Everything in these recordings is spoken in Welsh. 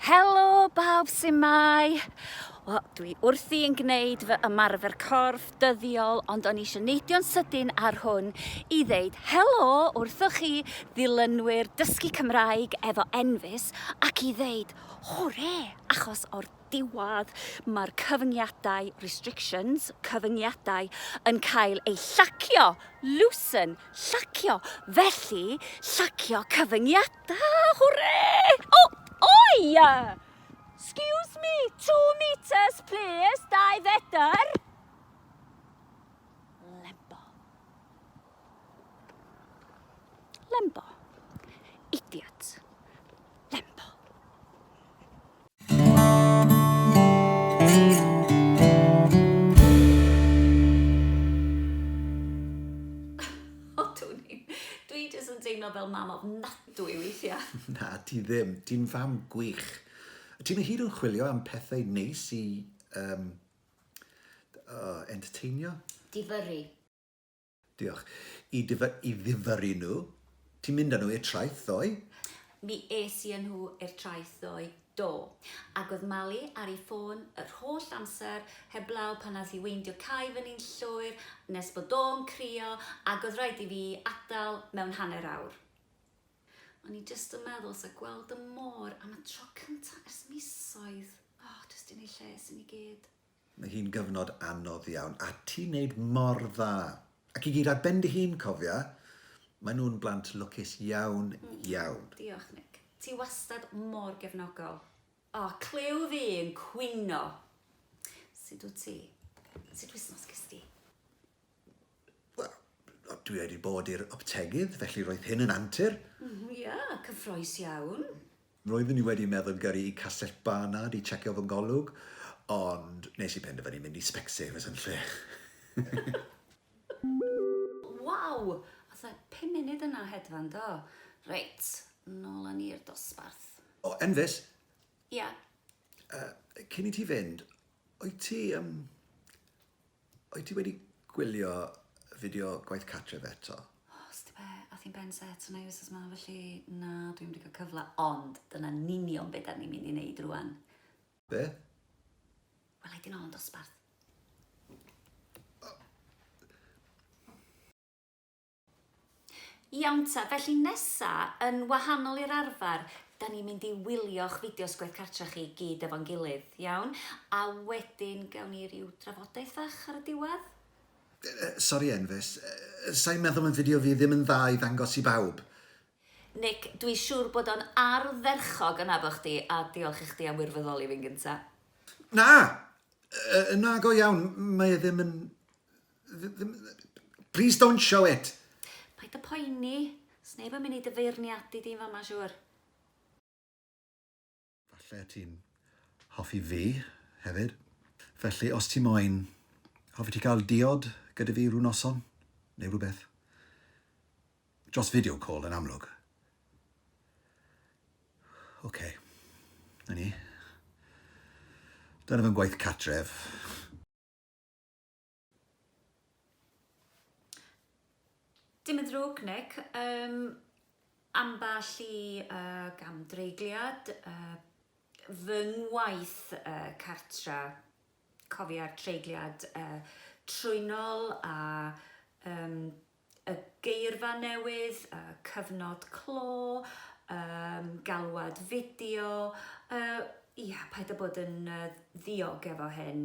Helo bawb su'mai! Wel, dwi wrthi yn gwneud fy ymarfer corff dyddiol, ond o'n i eisiau neidio'n sydyn ar hwn i ddeud helo wrthoch chi ddilynwyr Dysgu Cymraeg efo Enfys ac i ddeud hwre achos o'r diwedd mae'r cyfyngiadau, restrictions, cyfyngiadau, yn cael eu llacio, loosen, llacio, felly llacio cyfyngiadau, hwre! O, oi! Excuse me, two metres please, dau fetr. Lembo. Lembo. Idiot. Lembo. O, dwn i'm. Dwi jyst yn teimlo fel mam ofnadwy weithiau. Na, ti ddim. Ti'n fam gwych. Ti'n o hyd yn chwilio am pethau neis i um, uh, entertainio? Difyrru. Diolch. I, dif i ddifyrru nhw. Ti'n mynd â nhw i'r traeth ddoe? Mi es i â nhw i'r traeth ddoe, do. Ac oedd Mali ar ei ffôn yr holl amser, heblaw pan nath hi weindio cau fyny'n llwyr, nes bod o'n crio, ac oedd rhaid i fi adael mewn hanner awr. O'n i jyst yn meddwl 'sa gweld y môr am y tro cynta ers misoedd, oh, jyst i neud lles i ni gyd. Mae hi'n gyfnod anodd iawn, a ti'n neud mor dda. Ac i gyd ar ben dy hun, cofia. Maen nhw'n blant lwcus iawn, iawn. Diolch, Nick. Ti wastad mor gefnogol. O, clyw fi yn cwyno. Sut wyt ti? Sut wythnos ges di? Wel, dwi wedi bod i'r optegydd, felly roedd hyn yn antur. Ia, cyffroes iawn. Roeddwn i wedi meddwl gyrru i Castell Barnard i checio fy ngolwg, ond nes i penderfynu mynd i Specsavers yn lle. Waw! Fatha pum munud yna hedfan, do? Reit, nôl â ni i'r dosbarth. O, Enfys! Ia? Uh, cyn i ti fynd, wyt ti, um, Wyt ti wedi gwylio fideo gwaith cartref eto? O, sti be, ath hi'n ben set yna i wythnos 'ma, felly na, dwi'm wedi cael cyfle, ond dyna'n union be da ni'n mynd i wneud rwan. Be? Wel, ai di nôl yn dosbarth. Iawn ta, felly nesa, yn wahanol i'r arfer, da ni'n mynd i wylio'ch fideos gwaith cartra chi gyd efo'n gilydd, iawn? A wedyn gawn ni ryw drafodaeth fach ar y diwedd? Sori Enfys, sa i'n meddwl mae fideo fi ddim yn dda i ddangos i bawb. Nick, dwi siwr bod o'n ardderchog yn nabod chdi, a diolch i chdi am wirfoddoli fi'n gynta. Na! Na, go iawn, mae e ddim yn Please don't show it! Paid â poeni, sneb yn mynd i dy feirniadu di'n fama siŵr. Falle ti'n hoffi fi hefyd. Felly os ti moyn, hoffi ti cael diod gyda fi rhyw noson? Neu rhywbeth? Dros video call yn amlwg. Oce. Na ni. Dyna fy ngwaith cartref. Dim yn ddrwg, Nick. Um, ambell i uh, gamdreigliad, uh, fy ngwaith uh, cartra, cofia'r treigliad uh, trwynol a um, y geirfa newydd, uh, cyfnod clo, um, galwad fideo. Uh, ia, paid â bod yn uh, ddiog efo hyn.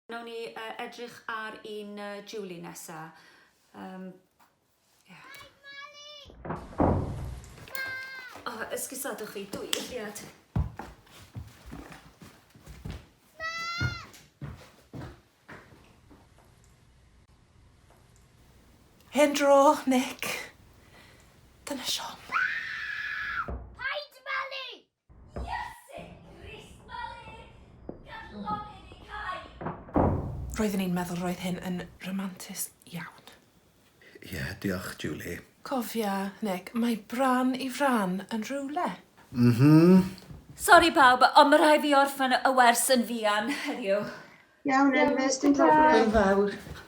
Nawn ni uh, edrych ar un uh, Julie nesa. Um, yeah. Oh, esgusodwch fi, dwy eiliad. Hen dro, Nick. Dyna siom. Paid malu! Iesu Grist Malu! Gad lonydd i cau! Roeddwn i'n meddwl roedd hyn yn rhamantus iawn. Ie, diolch, Julie. Cofia, Nick, mae bran i fran yn rhywle. M-hm. Sori pawb, ond ma' rhaid fi orffen y wers yn fuan heddiw. Iawn Enfys, dim problem. Hwyl fawr.